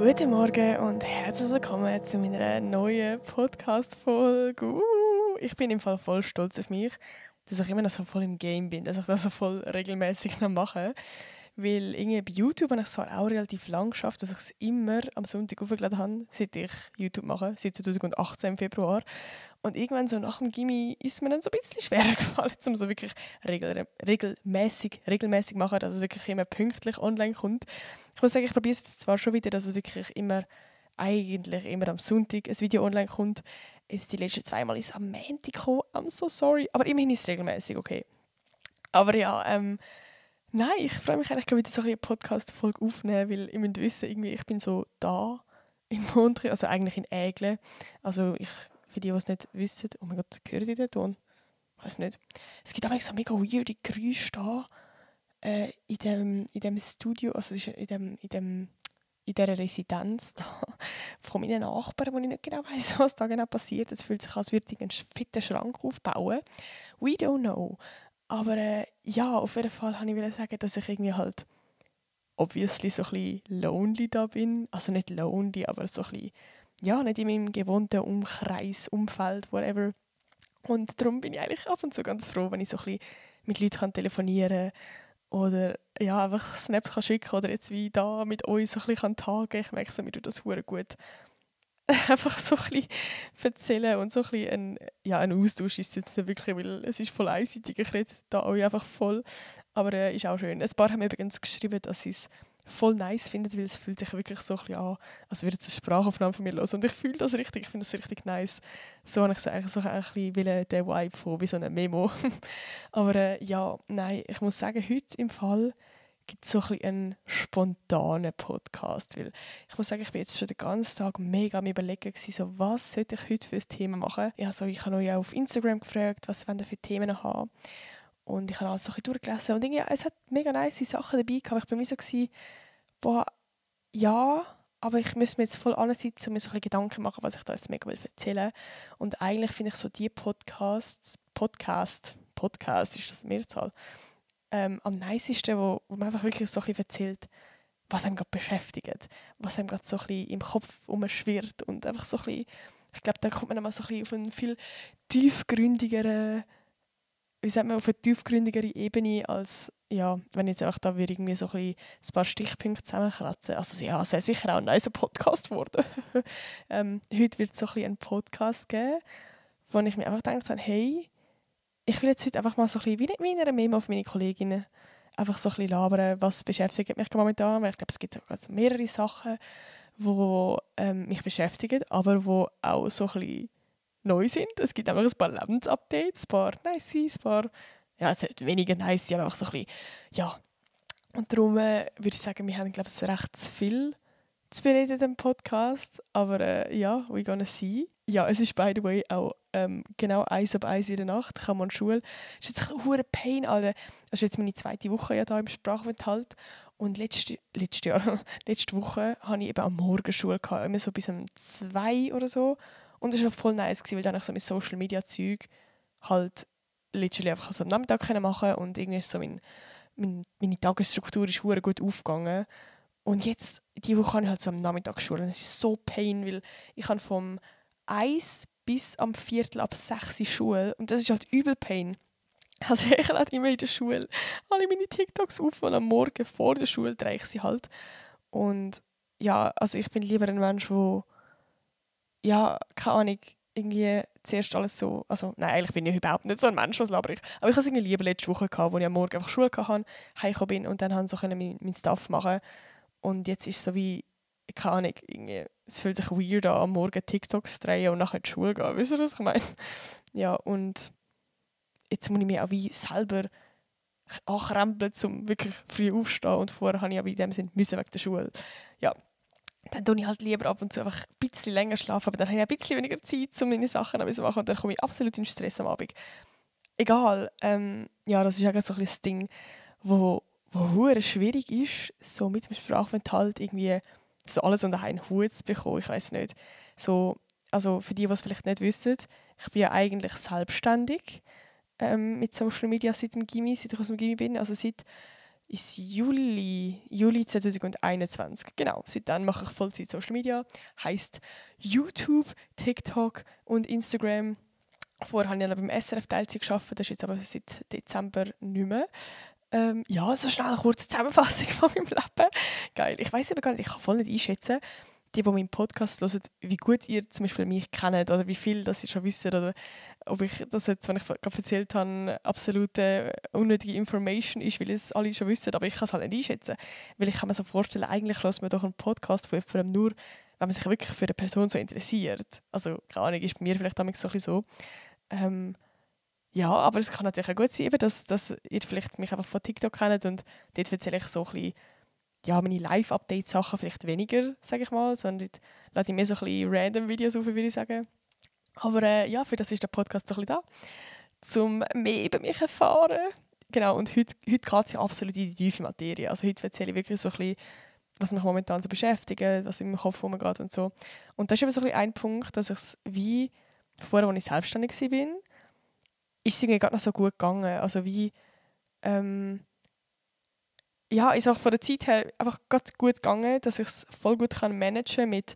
Guten Morgen und herzlich willkommen zu meiner neuen Podcast-Folge. Ich bin im Fall voll stolz auf mich, dass ich immer noch so voll im Game bin, dass ich das so voll regelmäßig noch mache. Weil irgendwie bei YouTube habe ich es auch relativ lang geschafft, dass ich es immer am Sonntag aufgeladen habe, seit ich YouTube mache, seit 2018 im Februar. Und irgendwann so nach dem Gymi ist mir dann so ein bisschen schwerer gefallen, um so wirklich regelmäßig machen, dass es wirklich immer pünktlich online kommt. Ich muss sagen, ich probiere es jetzt zwar schon wieder, dass es wirklich eigentlich immer am Sonntag ein Video online kommt. Jetzt die letzten 2 Mal ist es am Montag gekommen. I'm so sorry. Aber immerhin ist es regelmäßig, okay. Aber ja, nein, ich freue mich eigentlich, wieder so eine Podcast-Folge aufzunehmen, weil ich müsst wissen, irgendwie, ich bin so da in Montreux, also eigentlich in Aigle. Also für die es nicht wissen, oh mein Gott, hören die den Ton? Ich weiß nicht. Es gibt auch so mega weirde Geräusche da in dem Studio, also in dieser Residenz da, von meinen Nachbarn, wo ich nicht genau weiss, was da genau passiert. Es fühlt sich an, als würde ich einen fetten Schrank aufbauen. We don't know. Aber ja, auf jeden Fall wollte ich sagen, dass ich irgendwie halt obviously so ein bisschen lonely da bin. Also nicht lonely, aber so ein bisschen, ja, nicht in meinem gewohnten Umfeld, whatever. Und darum bin ich eigentlich ab und zu ganz froh, wenn ich so ein bisschen mit Leuten telefonieren kann oder ja, einfach Snaps kann schicken oder jetzt wie da mit euch so ein bisschen tagen. Ich merke, mir tut das sehr gut. Einfach so ein bisschen erzählen und so ein bisschen ein Austausch ist es jetzt nicht wirklich, weil es ist voll einseitig. Ich rede da euch einfach voll, aber ist auch schön. Ein paar haben übrigens geschrieben, dass sie es voll nice finden, weil es fühlt sich wirklich so ein bisschen an, als würde es eine Sprachaufnahme von mir hören. Und ich fühle das richtig, ich finde das richtig nice. So habe ich es eigentlich so ein bisschen den Vibe von wie so eine Memo. Aber ja, nein, ich muss sagen, heute im Fall gibt es so ein bisschen einen spontanen Podcast, weil ich muss sagen, ich bin jetzt schon den ganzen Tag mega am Überlegen gewesen, so, was sollte ich heute für ein Thema machen. Ja, also ich habe euch auch auf Instagram gefragt, was wollt ihr für Themen haben. Und ich habe alles so ein bisschen durchgelesen und irgendwie, es hat mega nice Sachen dabei gehabt. Ich war mir so gewesen, boah, ja, aber ich muss mir jetzt voll ansitzen und mir so ein bisschen Gedanken machen, was ich da jetzt mega erzählen will. Und eigentlich finde ich so die Podcast ist das Mehrzahl, am nicesten, wo man einfach wirklich so ein bisschen erzählt, was einem gerade beschäftigt, was einem gerade so ein bisschen im Kopf umschwirrt und einfach so ein bisschen, ich glaube, da kommt man dann mal so ein bisschen auf einen viel tiefgründigeren, auf eine tiefgründigere Ebene, als ja, wenn jetzt einfach da irgendwie so ein paar Stichpunkte zusammenkratzen. Also ja, es ist sicher auch ein nicer Podcast geworden. Heute wird es so ein bisschen einen Podcast geben, wo ich mir einfach gedacht habe, hey, ich will jetzt heute einfach mal so ein bisschen wie in einer Memo auf meine Kolleginnen einfach so ein bisschen labern, was beschäftigt mich momentan. Weil ich glaube, es gibt also mehrere Sachen, die mich beschäftigen, aber die auch so ein bisschen neu sind. Es gibt einfach ein paar Lebensupdates, ein paar nice, ein paar ja, es sind weniger nice, aber einfach so ein bisschen, ja. Und darum würde ich sagen, wir haben, glaube ich, recht viel zu bereden in diesem Podcast. Aber ja, we're gonna see. Ja, es ist, by the way, auch genau 1 ab 1 in der Nacht. Ich habe mal Schule. Es ist jetzt ein hoher Pain, Alter. Das ist jetzt meine 2. Woche ja da im Sprachaufenthalt. Und letzte Woche hatte ich eben am Morgen Schule gehabt, immer so bis um 2 oder so. Und das war voll nice, weil dann ich so mit Social Media Zeug halt literally einfach so am Nachmittag machen und irgendwie ist so meine Tagesstruktur ist hure gut aufgegangen. Und jetzt, diese Woche habe ich halt so am Nachmittag Schule und es ist so pain, weil ich habe vom 1 bis am 5:45 Schule und das ist halt übel pain. Also ich lade immer in der Schule alle meine TikToks auf und am Morgen vor der Schule drehe ich sie halt. Und ja, also ich bin lieber ein Mensch, der, ja, keine Ahnung, irgendwie zuerst alles so, also nein, eigentlich bin ich überhaupt nicht so ein Mensch, was laber ich. Aber ich hatte es irgendwie lieber letzte Woche, wo ich am Morgen einfach Schule hatte, heimgekommen bin und dann so mein Stuff machen. Und jetzt ist es so wie, keine Ahnung, irgendwie, es fühlt sich weird an, am Morgen TikToks drehen und nachher in die Schule gehen. Wisst ihr, was ich meine? Ja, und jetzt muss ich mich auch wie selber ankrempeln, um wirklich früh aufzustehen. Und vorher habe ich aber in dem Sinne müssen wegen der Schule. Ja, dann tue ich halt lieber ab und zu einfach ein bisschen länger schlafen, aber dann habe ich ein bisschen weniger Zeit, um meine Sachen zu machen und dann komme ich absolut in Stress am Abend. Egal, ja, das ist eigentlich so ein bisschen das Ding, wo hure schwierig ist, so mit dem Sprachaufenthalt irgendwie so alles unter einen Hut zu bekommen. Ich weiß nicht. So, also für die, die es vielleicht nicht wissen, ich bin ja eigentlich selbstständig mit Social Media seit ich aus dem Gymi bin. Also seit ist Juli 2021. Genau, seitdem mache ich Vollzeit Social Media. Heisst YouTube, TikTok und Instagram. Vorher habe ich noch beim SRF Teilzeit gearbeitet, das ist jetzt aber seit Dezember nicht mehr. Ja, so schnell eine kurze Zusammenfassung von meinem Leben. Geil. Ich weiss aber gar nicht, ich kann voll nicht einschätzen, die meinen Podcast hören, wie gut ihr zum Beispiel mich kennt oder wie viel das ihr schon wisst oder ob ich das jetzt, was ich gerade erzählt habe, absolute unnötige Information ist, weil es alle schon wissen, aber ich kann es halt nicht einschätzen. Weil ich kann mir so vorstellen, eigentlich hört man doch einen Podcast von jemandem nur, wenn man sich wirklich für eine Person so interessiert. Also, keine Ahnung, ist bei mir vielleicht damals so ein bisschen so. Ja, aber es kann natürlich auch gut sein, dass ihr vielleicht mich einfach von TikTok kennt und dort erzähle ich so ein bisschen, ja, meine Live-Update-Sachen vielleicht weniger, sage ich mal, sondern dort lade ich mir so ein bisschen random Videos auf, würde ich sagen. Aber ja, für das ist der Podcast so ein bisschen da, um mehr über mich zu erfahren. Genau, und heute geht es ja absolut in die tiefe Materie. Also heute erzähle ich wirklich so ein bisschen, was mich momentan so beschäftigt, was in meinem Kopf rumgeht und so. Und das ist eben so ein bisschen ein Punkt, dass ich es wie vorher, als ich selbstständig war, ist es irgendwie gerade noch so gut gegangen. Also wie, ja, ist auch von der Zeit her einfach gerade gut gegangen, dass ich es voll gut managen kann mit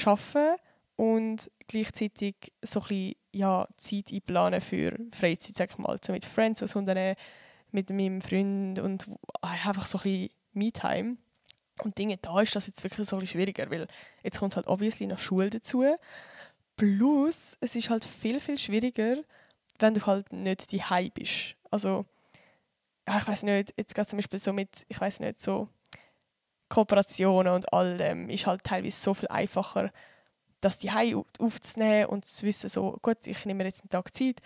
Arbeiten und gleichzeitig so ein bisschen, ja, Zeit einplanen für Freizeit, sag ich mal. So mit Friends was unternehmen, mit meinem Freund und einfach so ein bisschen Me-Time. Und Dinge, da ist das jetzt wirklich so ein bisschen schwieriger, weil jetzt kommt halt obviously noch Schule dazu. Plus, es ist halt viel, viel schwieriger, wenn du halt nicht daheim bist. Also, ja, ich weiß nicht, jetzt geht zum Beispiel so mit, ich weiß nicht, so Kooperationen und all dem ist halt teilweise so viel einfacher, das daheim aufzunehmen und zu wissen, so, gut, ich nehme mir jetzt einen Tag Zeit,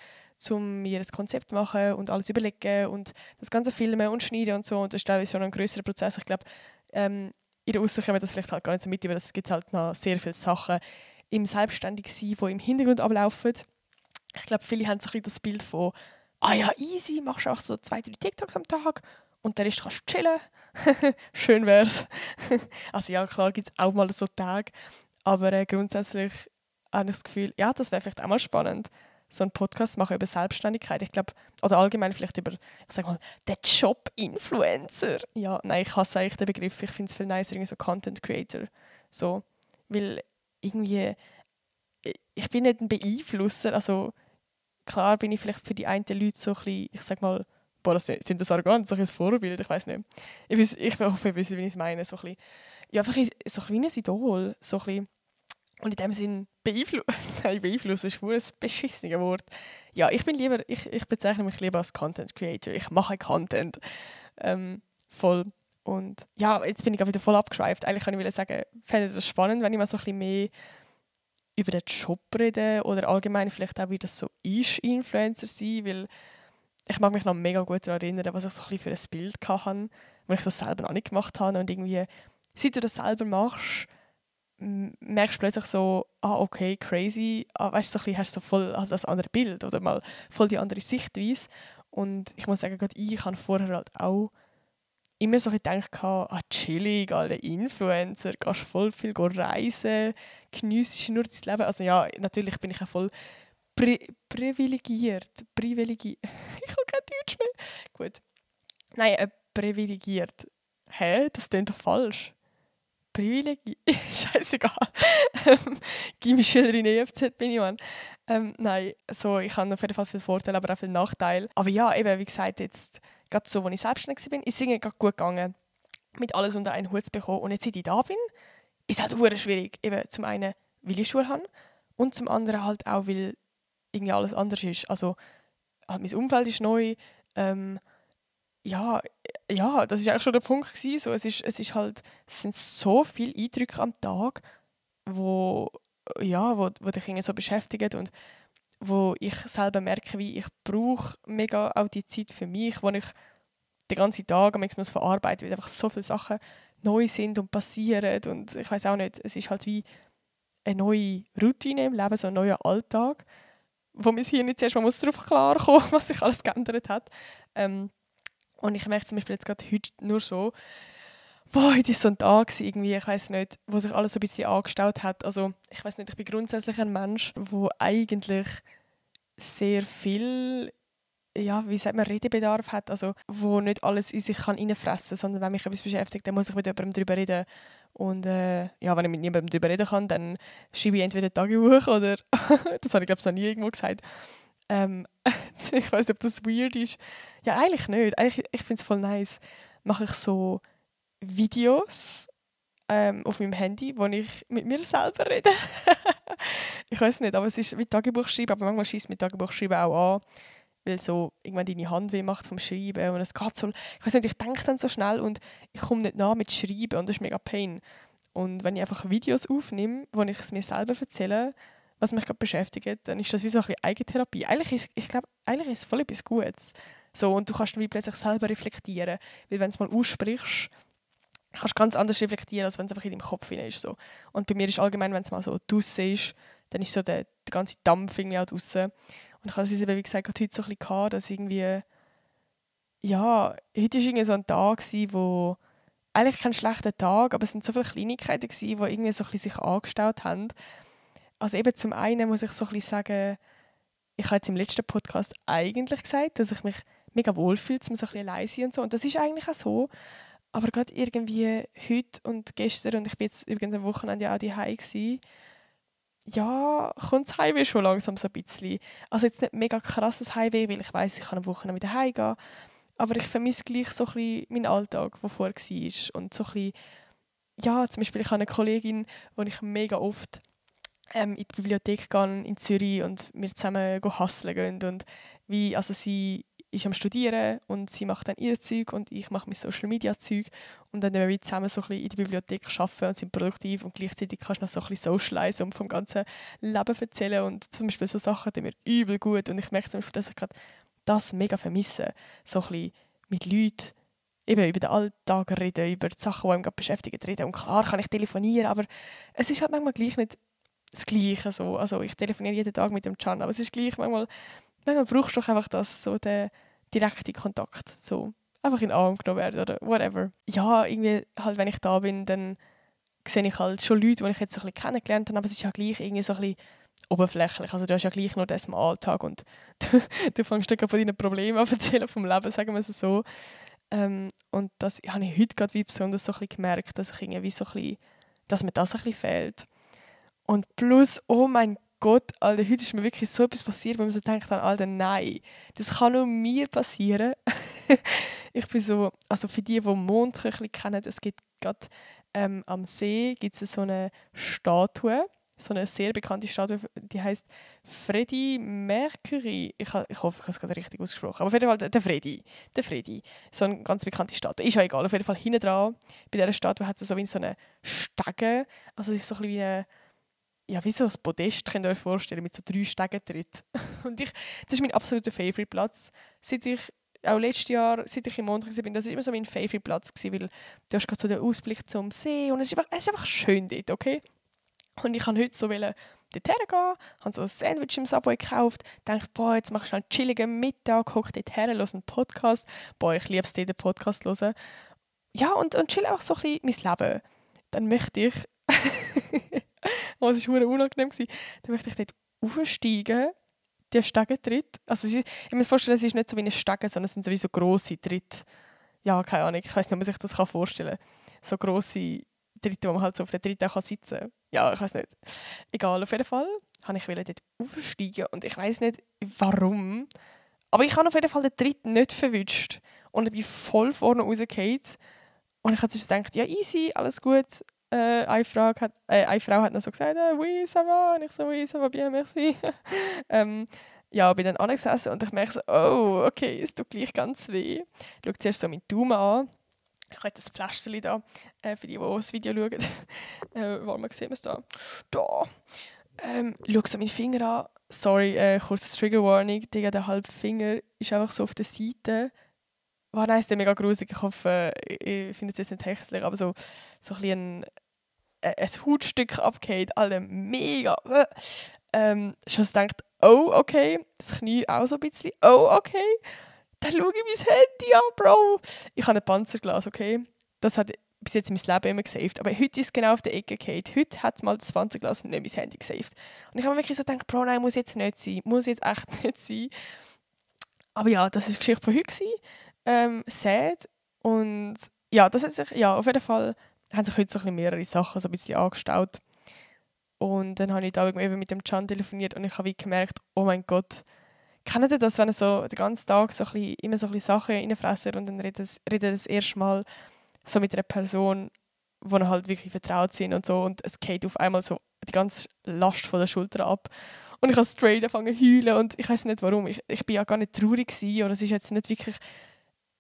um mir ein Konzept zu machen und alles überlegen und das ganze Filmen und Schneiden und so. Und das ist teilweise schon ein grösserer Prozess. Ich glaube, in der Aussicht kommen das vielleicht halt gar nicht so mit, weil es gibt halt noch sehr viele Sachen im Selbstständigsein, die im Hintergrund ablaufen. Ich glaube, viele haben so ein bisschen das Bild von «Ah ja, easy, machst du auch so 2, 3 TikToks am Tag und der Rest kannst du chillen.» Schön wär's. Also ja, klar gibt es auch mal so Tage, aber grundsätzlich habe ich das Gefühl, ja, das wäre vielleicht auch mal spannend, so einen Podcast machen über Selbstständigkeit. Ich glaube, oder allgemein vielleicht über, ich sag mal, den Job-Influencer. Ja, nein, ich hasse eigentlich den Begriff. Ich finde es viel nicer, irgendwie so Content Creator. So, weil irgendwie, ich bin nicht ein Beeinflusser, also klar bin ich vielleicht für die einen Leute so ein bisschen, ich sag mal, boah, das sind das arrogant, so ein Vorbild, ich weiß nicht. Ich hoffe, ihr wisst, wie ich es meine. So ein bisschen, ja, einfach so ein kleines Idol. So ein bisschen, und in dem Sinn beeinflussen ist ein beschissenes Wort. Ja, ich bezeichne mich lieber als Content Creator. Ich mache Content. Voll. Und ja, jetzt bin ich auch wieder voll abgeschweift. Eigentlich kann ich sagen, fände ich das spannend, wenn ich mal so ein bisschen mehr über den Job reden oder allgemein vielleicht auch, wie das so ist, Influencer sein, weil ich mag mich noch mega gut daran erinnern, was ich so ein bisschen für ein Bild hatte, wo ich das selber noch nicht gemacht habe und irgendwie, seit du das selber machst, merkst du plötzlich so, okay, crazy, weißt du, so ein bisschen, hast du so voll das andere Bild oder mal voll die andere Sichtweise und ich muss sagen, gerade ich habe vorher halt auch immer so gedacht, chillig, alle Influencer, gehst voll viel reisen, geniessest nur dein Leben. Also ja, natürlich bin ich auch voll privilegiert. Ich habe kein Deutsch mehr. Gut. Nein, privilegiert. Hä? Das klingt doch falsch. Privilegiert? Scheißegal. Gymnasialschülerin EFZ bin ich, Mann. Nein, so, ich habe auf jeden Fall viele Vorteile, aber auch viele Nachteile. Aber ja, eben, wie gesagt, jetzt, gerade so, als ich selbstständig war, ist es irgendwie gut gegangen, mit alles unter einen Hut zu bekommen. Und jetzt, seit ich da bin, ist es halt verdammt schwierig. Eben, zum einen, weil ich Schule habe und zum anderen halt auch, weil irgendwie alles anders ist. Also, halt mein Umfeld ist neu. Ja, das war eigentlich schon der Punkt gewesen. So, es sind so viele Eindrücke am Tag, wo dich irgendwie so beschäftigen und wo ich selber merke, wie ich brauche mega auch die Zeit für mich, wo ich den ganzen Tag muss verarbeiten, weil einfach so viele Sachen neu sind und passieren und ich weiß auch nicht, es ist halt wie eine neue Routine im Leben, so ein neuer Alltag, wo man hier nicht zuerst mal darauf klarkommen muss, was sich alles geändert hat. Und ich merke zum Beispiel jetzt gerade heute nur so, heute war so ein Tag irgendwie, ich weiß nicht, wo sich alles so ein bisschen angestaut hat. Also ich weiß nicht, ich bin grundsätzlich ein Mensch, der eigentlich sehr viel ja, wie sagt man, Redebedarf hat, also wo nicht alles in sich kann reinfressen kann, sondern wenn mich etwas beschäftigt, dann muss ich mit jemandem darüber reden. Und ja, wenn ich mit niemandem darüber reden kann, dann schreibe ich entweder ein Tagebuch oder, das habe ich glaube ich noch nie irgendwo gesagt, ich weiß nicht, ob das weird ist. Ja, eigentlich nicht. Eigentlich, ich finde es voll nice. Mache ich so Videos auf meinem Handy, wo ich mit mir selber rede. Ich weiß nicht, aber es ist wie Tagebuch schreiben, aber manchmal schießt mit Tagebuch schreiben auch an, weil so irgendwann deine Hand weh macht vom Schreiben und es geht so, ich weiß nicht, ich denke dann so schnell und ich komme nicht nach mit Schreiben und das ist mega Pain. Und wenn ich einfach Videos aufnehme, wo ich es mir selber erzähle, was mich gerade beschäftigt, dann ist das wie so ein bisschen Eigentherapie. Ich glaube, eigentlich ist es voll etwas Gutes. So, und du kannst dann wie plötzlich selber reflektieren, weil wenn du es mal aussprichst, kannst du ganz anders reflektieren, als wenn es einfach in deinem Kopf hinein ist. So. Und bei mir ist allgemein, wenn es mal so draussen ist, dann ist so der ganze Dampf irgendwie auch draussen. Und ich habe es eben, wie gesagt, heute so ein bisschen gehabt, dass irgendwie, ja, heute war irgendwie so ein Tag, wo eigentlich kein schlechter Tag, aber es sind so viele Kleinigkeiten gewesen, die irgendwie so ein bisschen sich angestaut haben. Also eben zum einen muss ich so ein bisschen sagen, ich habe jetzt im letzten Podcast eigentlich gesagt, dass ich mich mega wohlfühle, um so ein bisschen allein zu sein und so. Und das ist eigentlich auch so. Aber gerade irgendwie heute und gestern, und ich bin jetzt übrigens am Wochenende ja auch daheim gewesen, ja, kommt das Heimweh schon langsam so ein bisschen. Also jetzt nicht mega krasses Heimweh, weil ich weiss, ich kann am Wochenende wieder heimgehen. Aber ich vermisse gleich so ein bisschen meinen Alltag, der vorher war. Und so ein bisschen, ja, zum Beispiel ich habe eine Kollegin, die ich mega oft in die Bibliothek gehen in Zürich und wir zusammen hustlen gehen. Und wie, also sie ist am Studieren und sie macht dann ihr Zeug und ich mache mein Social Media Zeug und dann wir zusammen so ein bisschen in der Bibliothek arbeiten und sind produktiv und gleichzeitig kannst du noch so ein bisschen socialisen und vom ganzen Leben erzählen und zum Beispiel so Sachen die mir übel gut und ich merke zum Beispiel, dass ich gerade das mega vermisse, so ein bisschen mit Leuten eben über den Alltag reden, über die Sachen, die einem gerade beschäftigen, reden. Und klar kann ich telefonieren, aber es ist halt manchmal gleich nicht das Gleiche. So. Also ich telefoniere jeden Tag mit dem Can, aber es ist gleich, manchmal brauchst du doch einfach das, so den direkten Kontakt. So. Einfach in den Arm genommen werden oder whatever. Ja, irgendwie halt, wenn ich da bin, dann sehe ich halt schon Leute, die ich jetzt so ein bisschen kennengelernt habe, aber es ist ja gleich irgendwie so ein bisschen oberflächlich. Also du hast ja gleich nur das im Alltag und du fängst dann von deinen Problemen an zu erzählen vom Leben, sagen wir es so. Und das habe ich heute gerade wie besonders so ein bisschen gemerkt, dass ich irgendwie so ein bisschen, dass mir das ein bisschen fehlt. Und plus, oh mein Gott, Alter, heute ist mir wirklich so etwas passiert, wo man so denkt, Alter, nein, das kann nur mir passieren. Ich bin so, also für die Mondköchli kennen, es gibt gerade am See gibt's so eine Statue, so eine sehr bekannte Statue, die heißt Freddie Mercury. Ich hoffe, ich habe es gerade richtig ausgesprochen. Aber auf jeden Fall der Freddie. So eine ganz bekannte Statue. Ist ja egal. Auf jeden Fall hinten dran, bei dieser Statue hat es so wie so eine Stege. Also es ist so ein bisschen wie eine, ja, wie so ein Podest, könnt ihr euch vorstellen, mit so 3 Stegen tritt. Und das ist mein absoluter Favorite-Platz. Seit ich auch letztes Jahr, seit ich im Mond war, das war immer so mein Favorite-Platz, weil du hast gerade so den Ausblick zum See und es ist einfach schön dort, okay? Und ich wollte heute so dorthin gehen, habe so ein Sandwich im Subway gekauft, dachte, boah, jetzt mache ich einen chilligen Mittag, hocke dort her, höre einen Podcast. Boah, ich liebe es, den Podcast zu hören. Ja, und chill einfach so ein bisschen mein Leben. Dann möchte ich, oh, es war verdammt unangenehm, dann möchte ich dort aufsteigen, die Stegentritt. Also ich muss mir vorstellen, es ist nicht so wie eine Stege, sondern es sind so wie so grosse Tritte. Ja, keine Ahnung, ich weiß nicht, ob man sich das vorstellen kann. So grosse Tritte, wo man halt so auf der Tritte auch sitzen kann. Ja, ich weiß nicht. Egal, auf jeden Fall wollte ich dort aufsteigen und ich weiß nicht, warum. Aber ich habe auf jeden Fall den Tritt nicht verwünscht. Und ich bin voll vorne rausgefallen. Und ich habe sich gedacht, ja easy, alles gut. Eine Frau hat noch so gesagt, oui, ça va. Und ich so, oui, ça va bien, merci. Ja, bin dann angesessen und ich merke so, oh, okay, es tut gleich ganz weh. Ich schaue zuerst so meinen Daumen an. Ich habe das Pflasterchen da, für die das Video schauen. Wo man sehen wir es da? Da. Schau so meinen Finger an. Sorry, kurz Trigger Warning. Der halbe Finger ist einfach so auf der Seite. War nice, der mega gruselig. Ich hoffe, ich finde es jetzt nicht hässlich, aber so ein bisschen ein Hautstück abgehakt. Alle mega. Schon gedacht, oh, okay. Das Knie auch so ein bisschen. Oh, okay. Dann schaue ich mein Handy an, Bro. Ich habe ein Panzerglas, okay? Das hat bis jetzt mein Leben immer gesaved. Aber heute ist es genau auf der Ecke gefallen. Heute hat mal das Panzerglas nicht mein Handy gesaved. Und ich habe mir wirklich so gedacht, Bro, nein, muss jetzt nicht sein. Muss jetzt echt nicht sein. Aber ja, das war die Geschichte von heute gewesen. Sad. Und ja, das hat sich, ja, auf jeden Fall haben sich heute so ein bisschen mehrere Sachen so ein bisschen angestaut. Und dann habe ich da eben mit dem Can telefoniert und ich habe wie gemerkt, oh mein Gott, kennt ihr das, wenn ihr so den ganzen Tag so ein bisschen, immer so ein bisschen Sachen reinfressen und dann redet das erste Mal so mit einer Person, wo ihr halt wirklich vertraut sind und so und es geht auf einmal so die ganze Last von der Schulter ab. Und ich habe straight angefangen zu heulen und ich weiß nicht warum. Ich bin ja gar nicht traurig gewesen, oder es ist jetzt nicht wirklich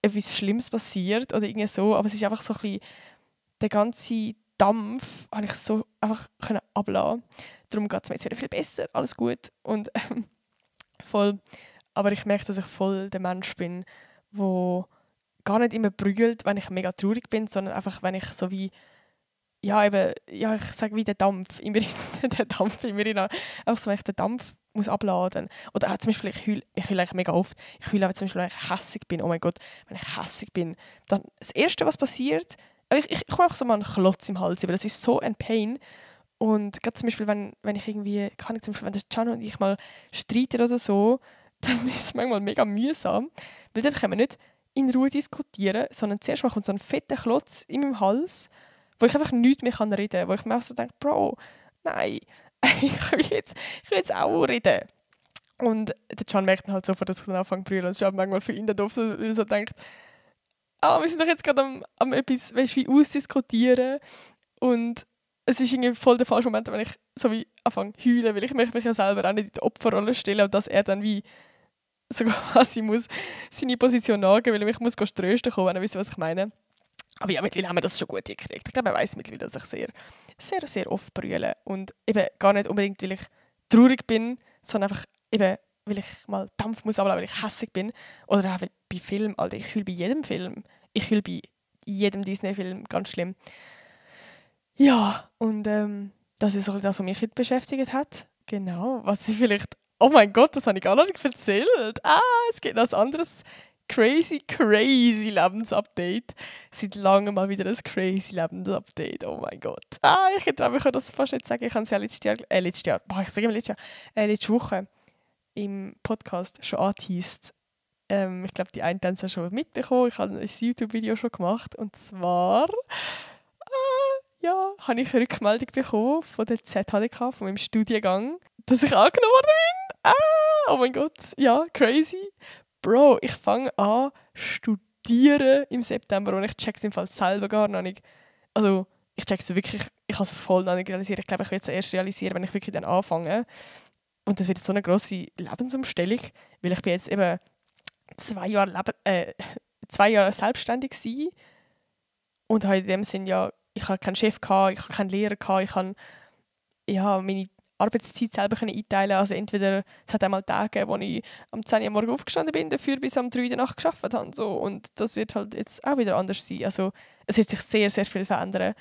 etwas Schlimmes passiert oder irgendwie so, aber es ist einfach so ein bisschen, der ganze Dampf habe ich so einfach ablassen. Darum geht es mir jetzt wieder viel besser, alles gut und voll. Aber ich merke, dass ich voll der Mensch bin, der gar nicht immer brüllt, wenn ich mega traurig bin, sondern einfach, wenn ich so wie, ja eben, ja ich sage wie der Dampf immer der Dampf immer rein. Einfach so, wenn ich den Dampf muss abladen. Oder auch zum Beispiel, ich heule eigentlich mega oft. Ich heule auch zum Beispiel, wenn ich hässig bin. Oh mein Gott, wenn ich hässig bin, dann das Erste, was passiert, ich komme einfach so mal einen Klotz im Hals, weil das ist so ein Pain. Und gerade zum Beispiel, wenn ich irgendwie, kann ich zum Beispiel, wenn der Can und ich mal streiten oder so, dann ist es manchmal mega mühsam, weil dann können wir nicht in Ruhe diskutieren, sondern zuerst mal kommt so ein fetter Klotz in meinem Hals, wo ich einfach nichts mehr reden kann, wo ich mir einfach so denke, Bro, nein, ich will jetzt auch reden. Und der Can merkt dann halt sofort, dass ich dann anfange zu brüllen. Und es ist auch manchmal für ihn dann doof, weil er so denkt, wir sind doch jetzt gerade am etwas, weißt, wie ausdiskutieren. Und es ist irgendwie voll der falsche Moment, wenn ich so wie anfange zu heulen, weil ich möchte mich ja selber auch nicht in die Opferrolle stellen und dass er dann wie so quasi muss seine Position nachgeben, weil ich muss trösten kommen, wenn er wisst, was ich meine. Aber ja, mittlerweile haben wir das schon gut gekriegt. Ich glaube, er weiss mittlerweile, dass ich sehr, sehr, sehr oft brülle. Und eben gar nicht unbedingt, weil ich traurig bin, sondern einfach eben, weil ich mal Dampf muss abladen, weil ich hässig bin. Oder auch bei Filmen, Alter, ich heule bei jedem Film. Ich heule bei jedem Disney-Film, ganz schlimm. Ja, und das ist auch das, was mich heute beschäftigt hat. Genau, was ich vielleicht... Oh mein Gott, das habe ich gar noch nicht erzählt. Es gibt noch ein anderes crazy Lebensupdate. Seit langem mal wieder ein crazy Lebensupdate. Oh mein Gott. Ich glaube, ich kann das fast nicht sagen. Ich habe es ja letzte Woche im Podcast schon angeteased. Ich glaube, die einen haben es ja schon mitbekommen. Ich habe ein YouTube-Video schon gemacht. Und zwar habe ich eine Rückmeldung bekommen von der ZHDK, von meinem Studiengang, dass ich angenommen worden bin. Oh mein Gott. Ja, crazy. Bro, ich fange an studieren im September und ich check's im Fall selber gar noch nicht. Also, ich check's wirklich, ich habe es voll noch nicht realisiert. Ich glaube, ich werde es erst realisieren, wenn ich wirklich dann anfange. Und das wird so eine grosse Lebensumstellung, weil ich bin jetzt eben 2 Jahre selbstständig gewesen und habe in dem Sinn ja, ich habe keinen Chef gehabt, ich habe keinen Lehrer gehabt, ich habe meine Arbeitszeit selber einteilen. Also entweder, es hat einmal Tage, wo ich am 10 Uhr morgens aufgestanden bin, dafür bis am 3 Uhr der Nacht gearbeitet habe. So. Und das wird halt jetzt auch wieder anders sein. Also es wird sich sehr, sehr viel verändern.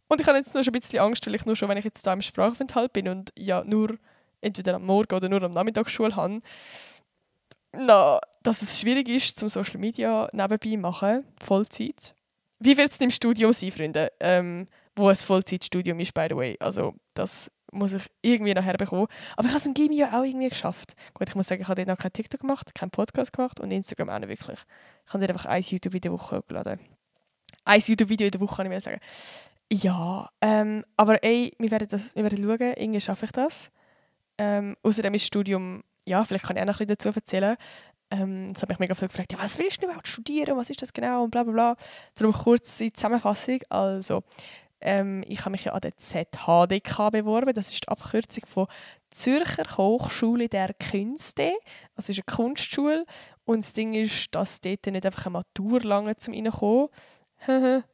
Und ich habe jetzt nur schon ein bisschen Angst, weil ich nur schon, wenn ich jetzt da im Sprachaufenthalt bin und ja nur entweder am Morgen oder nur am Nachmittag Schule habe, dass es schwierig ist, zum Social Media nebenbei machen, Vollzeit. Wie wird es im Studium sein, Freunde? Wo ein Vollzeitstudium ist, by the way. Also das muss ich irgendwie nachher bekommen. Aber ich habe es im Gimmi ja auch irgendwie geschafft. Gut, ich muss sagen, ich habe dort noch keinen TikTok gemacht, keinen Podcast gemacht und Instagram auch nicht wirklich. Ich habe dort einfach ein YouTube-Video in der Woche hochgeladen. Ein YouTube-Video in der Woche, kann ich mir sagen. Ja, aber ey, wir werden schauen, irgendwie schaffe ich das. Außerdem ist das Studium, ja, vielleicht kann ich auch noch ein bisschen dazu erzählen. Es hat mich mega viel gefragt, ja, was willst du überhaupt studieren, was ist das genau und bla bla bla. Darum kurz die Zusammenfassung. Also, ich habe mich ja an der ZHDK beworben. Das ist die Abkürzung von Zürcher Hochschule der Künste. Das ist eine Kunstschule. Und das Ding ist, dass dort nicht einfach eine Matur lange zum Reinkommen.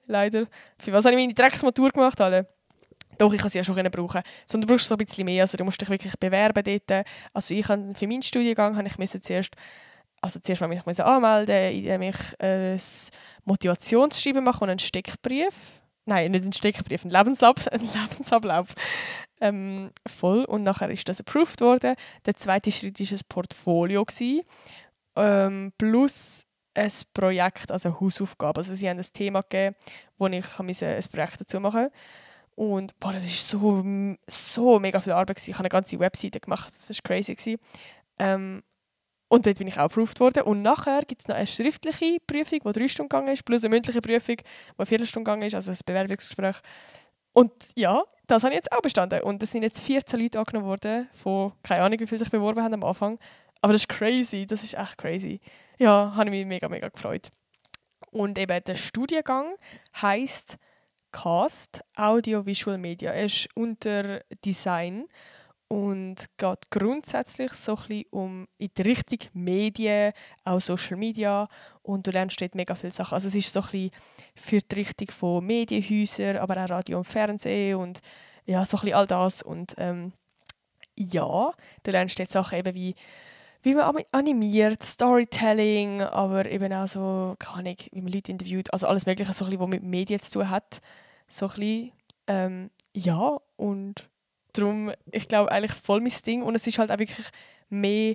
Leider. Für was habe ich meine Drecksmatur gemacht? Alle? Doch, ich kann sie ja schon brauchen. Sondern du brauchst so ein bisschen mehr. Also du musst dich wirklich bewerben dort. Also ich habe für meinen Studiengang zuerst mal mich anmelden, indem ich ein Motivationsschreiben mache und einen Steckbrief. Nein, nicht einen Steckbrief, einen Lebensablauf. Voll. Und nachher ist das approved worden. Der zweite Schritt war ein Portfolio. Plus ein Projekt, also eine Hausaufgabe. Also sie haben ein Thema gegeben, wo ich ein Projekt dazu machen musste. Und das war so mega viel Arbeit. Ich habe eine ganze Webseite gemacht. Das war crazy. Und dort bin ich auch approved worden. Und nachher gibt es noch eine schriftliche Prüfung, die 3 Stunden gegangen ist, plus eine mündliche Prüfung, die 4 Stunden gegangen ist, also ein Bewerbungsgespräch. Und ja, das habe ich jetzt auch bestanden. Und es sind jetzt 14 Leute angenommen worden, von keine Ahnung, wie viele sich beworben haben am Anfang. Aber das ist crazy, das ist echt crazy. Ja, habe ich mich mega, mega gefreut. Und eben der Studiengang heisst CAST, Audio-Visual Media. Er ist unter Design und geht grundsätzlich so ein bisschen um in die Richtung Medien, auch Social Media, und du lernst dort mega viele Sachen. Also es ist so ein bisschen für die Richtung von Medienhäusern, aber auch Radio und Fernsehen und ja, so ein bisschen all das. Und ja, du lernst dort Sachen eben wie man animiert, Storytelling, aber eben auch so, keine Ahnung, wie man Leute interviewt, also alles Mögliche, so ein bisschen, was mit Medien zu tun hat. So ein bisschen, ja, und darum, ich glaube, eigentlich voll mein Ding. Und es ist halt auch wirklich mehr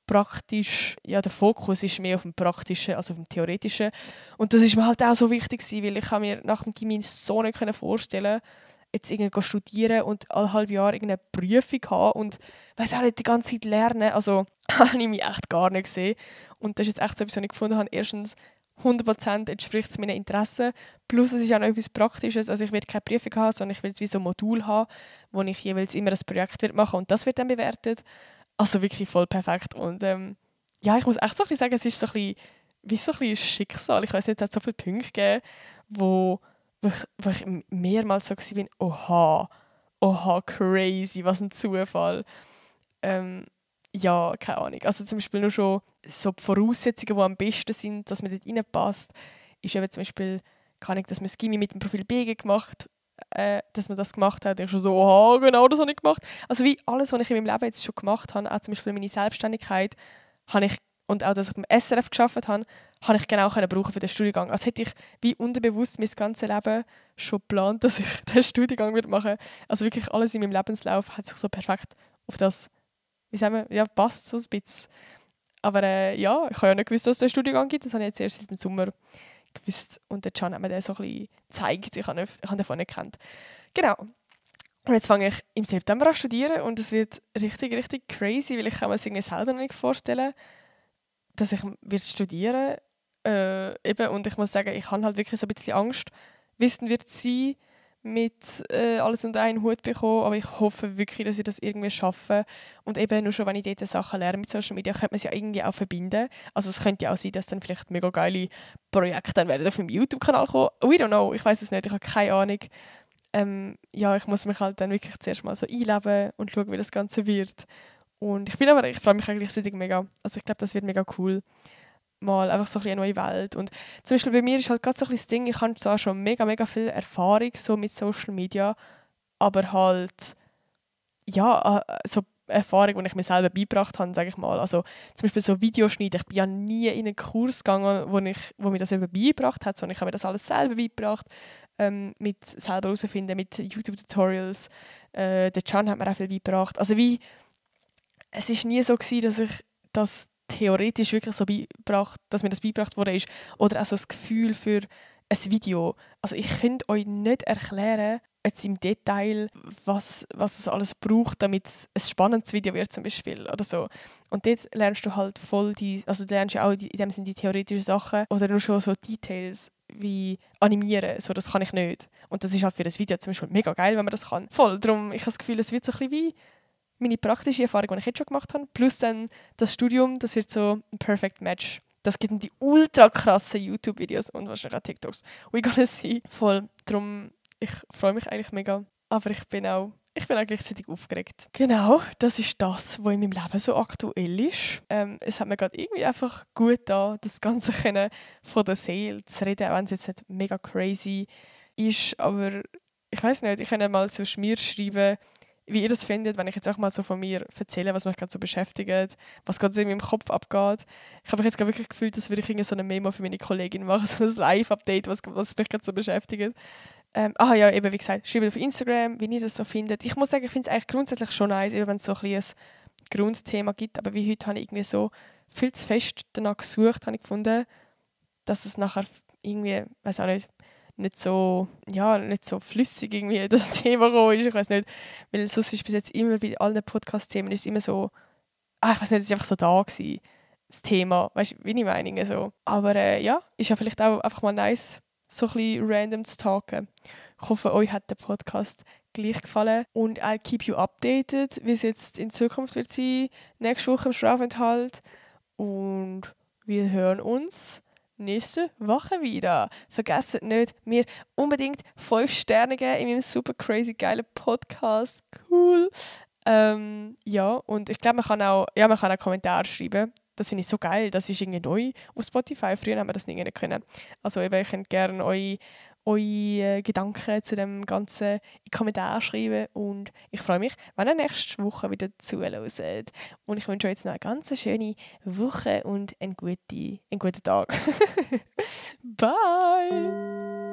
praktisch, ja, der Fokus ist mehr auf dem Praktischen als auf dem Theoretischen. Und das ist mir halt auch so wichtig gewesen, weil ich mir nach dem Gymnasium so nicht vorstellen jetzt irgendwie studieren und alle halbe Jahr irgendeine Prüfung haben und weiss auch nicht, die ganze Zeit lernen. Also habe ich mich echt gar nicht gesehen. Und das ist jetzt echt so etwas, was ich gefunden habe. Erstens, 100% entspricht es meinen Interessen. Plus es ist auch noch etwas Praktisches. Also ich werde keine Prüfung haben, sondern ich will wie so ein Modul haben, wo ich jeweils immer ein Projekt machen werde und das wird dann bewertet. Also wirklich voll perfekt. Und ja, ich muss echt so ein bisschen sagen, es ist so ein bisschen, wie so ein bisschen Schicksal. Ich weiß nicht, es hat so viele Punkte gegeben, wo ich mehrmals so war, oha, crazy, was ein Zufall. Ja, keine Ahnung. Also zum Beispiel nur schon so die Voraussetzungen, die am besten sind, dass man dort reinpasst, ist eben zum Beispiel, kann ich, dass man das Gymi mit dem Profil BG gemacht, dass man das gemacht hat. Ich schon so, oha, genau das habe ich gemacht. Also wie alles, was ich in meinem Leben jetzt schon gemacht habe, auch zum Beispiel meine Selbstständigkeit, habe ich, und auch, dass ich beim SRF gearbeitet habe, habe ich genau brauchen für den Studiengang. Also hätte ich wie unterbewusst mein ganzes Leben schon geplant, dass ich den Studiengang machen würde. Also wirklich alles in meinem Lebenslauf hat sich so perfekt auf das, wie sagen wir, ja, passt so ein bisschen. Aber ja, ich habe ja nicht gewusst, dass es einen Studiengang gibt. Das habe ich jetzt erst seit dem Sommer gewusst. Und der Can hat mir den so ein bisschen gezeigt. Ich habe den davon nicht gekannt. Genau. Und jetzt fange ich im September an zu studieren und es wird richtig, richtig crazy, weil ich kann mir es irgendwie selber noch nicht vorstellen, dass ich studieren werde. Und ich muss sagen, ich habe halt wirklich so ein bisschen Angst, wie es wird sein, mit alles unter einen Hut bekommen, aber ich hoffe wirklich, dass ich das irgendwie schaffe. Und eben nur schon, wenn ich dort Sachen lerne mit Social Media, könnte man es ja irgendwie auch verbinden. Also es könnte ja auch sein, dass dann vielleicht mega geile Projekte dann werden auf meinem YouTube-Kanal kommen. We don't know, ich weiß es nicht, ich habe keine Ahnung. Ja, ich muss mich halt dann wirklich zuerst mal so einleben und schauen, wie das Ganze wird. Und ich freue mich eigentlich mega. Also ich glaube, das wird mega cool. Mal einfach so eine neue Welt. Und zum Beispiel bei mir ist halt gerade so ein das Ding, ich habe zwar schon mega, mega viel Erfahrung so mit Social Media, aber halt, ja, so Erfahrung, die ich mir selber beigebracht habe, sage ich mal. Also zum Beispiel so Videoschneiden. Ich bin ja nie in einen Kurs gegangen, wo mir das eben beigebracht hat, sondern ich habe mir das alles selber beigebracht, mit selber herausfinden, mit YouTube-Tutorials. Der Can hat mir auch viel beigebracht. Also wie, es war nie so gewesen, dass ich das theoretisch wirklich so beigebracht, dass mir das beigebracht wurde ist, oder auch so das Gefühl für ein Video. Also ich könnte euch nicht erklären, jetzt im Detail, was es alles braucht, damit es ein spannendes Video wird zum Beispiel oder so. Und dort lernst du halt voll also du lernst ja auch in dem Sinne die theoretischen Sachen oder nur schon so Details wie animieren, so das kann ich nicht. Und das ist halt für das Video zum Beispiel mega geil, wenn man das kann. Voll, darum, ich habe das Gefühl, es wird so ein bisschen wie meine praktische Erfahrung, die ich jetzt schon gemacht habe, plus dann das Studium, das wird so ein Perfect Match. Das gibt dann die ultra krassen YouTube-Videos und wahrscheinlich auch TikToks. We gonna see. Voll. Darum, ich freue mich eigentlich mega. Aber ich bin auch gleichzeitig aufgeregt. Genau, das ist das, was in meinem Leben so aktuell ist. Es hat mir gerade irgendwie einfach gut da, das Ganze von der Seele zu reden, auch wenn es jetzt nicht mega crazy ist. Aber ich weiß nicht, ich kann mal so mir schreiben, wie ihr das findet, wenn ich jetzt auch mal so von mir erzähle, was mich gerade so beschäftigt, was gerade so in meinem Kopf abgeht. Ich habe mich jetzt wirklich gefühlt, als würde ich so eine Memo für meine Kollegin machen, so ein Live-Update, was mich gerade so beschäftigt. Ja, eben wie gesagt, schreibt auf Instagram, wie ihr das so findet. Ich muss sagen, ich finde es eigentlich grundsätzlich schon nice, eben wenn es so ein Grundthema gibt, aber wie heute habe ich irgendwie so viel zu fest danach gesucht, habe ich gefunden, dass es nachher irgendwie, weiß auch nicht so flüssig irgendwie das Thema gekommen ist. Ich weiß nicht, weil sonst ist bis jetzt immer bei allen Podcast-Themen ist immer so, ich weiß nicht, es ist einfach so da gewesen. das Thema. Weißt du, wie ich meine? So. Aber ja, ist ja vielleicht auch einfach mal nice, so ein bisschen random zu talken. Ich hoffe, euch hat der Podcast gleich gefallen. Und I'll keep you updated, wie es jetzt in Zukunft wird sein. Nächste Woche im Strafaufenthalt. Und wir hören uns nächste Woche wieder. Vergesst nicht, mir unbedingt 5 Sterne geben in meinem super crazy geilen Podcast. Cool. Ja, und ich glaube, man kann auch Kommentare schreiben. Das finde ich so geil. Das ist irgendwie neu auf Spotify. Früher haben wir das nicht können. Also eben, ich könnt gerne eure Gedanken zu dem Ganzen in die Kommentare schreiben. Und ich freue mich, wenn ihr nächste Woche wieder zuhört. Und ich wünsche euch jetzt noch eine ganz schöne Woche und einen guten Tag. Bye!